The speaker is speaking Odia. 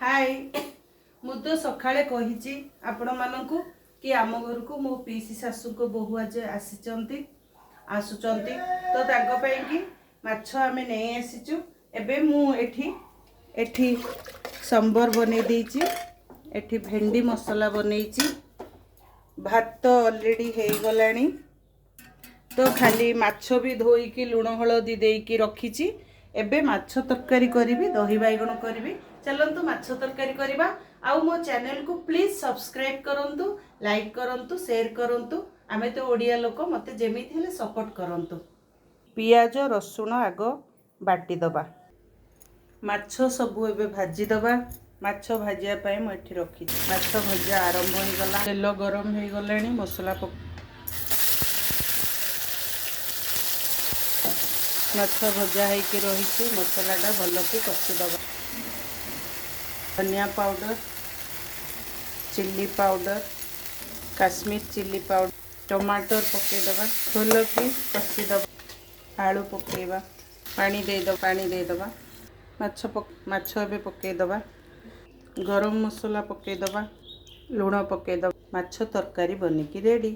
ହାଇ, ମୁଁ ତ ସକାଳେ କହିଛି ଆପଣମାନଙ୍କୁ କି ଆମ ଘରକୁ ମୋ ପିଇସି ଶାଶୁଙ୍କ ବୋହୂ ଆଜି ଆସିଛନ୍ତି, ଆସୁଛନ୍ତି। ତ ତାଙ୍କ ପାଇଁକି ମାଛ ଆମେ ନେଇ ଆସିଛୁ। ଏବେ ମୁଁ ଏଠି ସମ୍ବର ବନେଇ ଦେଇଛି, ଏଠି ଭେଣ୍ଡି ମସଲା ବନେଇଛି, ଭାତ ଅଲରେଡ଼ି ହେଇଗଲାଣି। ତ ଖାଲି ମାଛ ବି ଧୋଇକି ଲୁଣ ହଳଦୀ ଦେଇକି ରଖିଛି। ଏବେ ମାଛ ତରକାରୀ କରିବି, ଦହି ବାଇଗଣ କରିବି। ଚାଲନ୍ତୁ ମାଛ ତରକାରୀ କରିବା। ଆଉ ମୋ ଚ୍ୟାନେଲକୁ ପ୍ଲିଜ୍ ସବସ୍କ୍ରାଇବ୍ କରନ୍ତୁ, ଲାଇକ୍ କରନ୍ତୁ, ସେୟାର କରନ୍ତୁ। ଆମେ ତ ଓଡ଼ିଆ ଲୋକ, ମୋତେ ଯେମିତି ହେଲେ ସପୋର୍ଟ କରନ୍ତୁ। ପିଆଜ ରସୁଣ ଆଗ ବାଟିଦେବା। ମାଛ ସବୁ ଏବେ ଭାଜିଦେବା। ମାଛ ଭାଜିବା ପାଇଁ ମୁଁ ଏଠି ରଖିଛି। ମାଛ ଭଜା ଆରମ୍ଭ ହେଇଗଲା, ତେଲ ଗରମ ହେଇଗଲାଣି। ମସଲା, ମାଛ ଭଜା ହେଇକି ରହିଛି। ମସଲାଟା ଭଲକି କଷିଦେବା। ଧନିଆ powder, chilli powder, Kashmir chilli powder, ଟମାଟର ପକାଇଦେବା। ଭଲକି କଷିଦେବା। ଆଳୁ ପକାଇବା। ପାଣି ଦେଇଦେବା, ପାଣି ଦେଇଦେବା। ମାଛ ଏବେ ପକାଇଦେବା। ଗରମ ମସଲା ପକାଇଦେବା, ଲୁଣ ପକାଇଦେବା। ମାଛ ତରକାରୀ ବନିକି ରେଡ଼ି।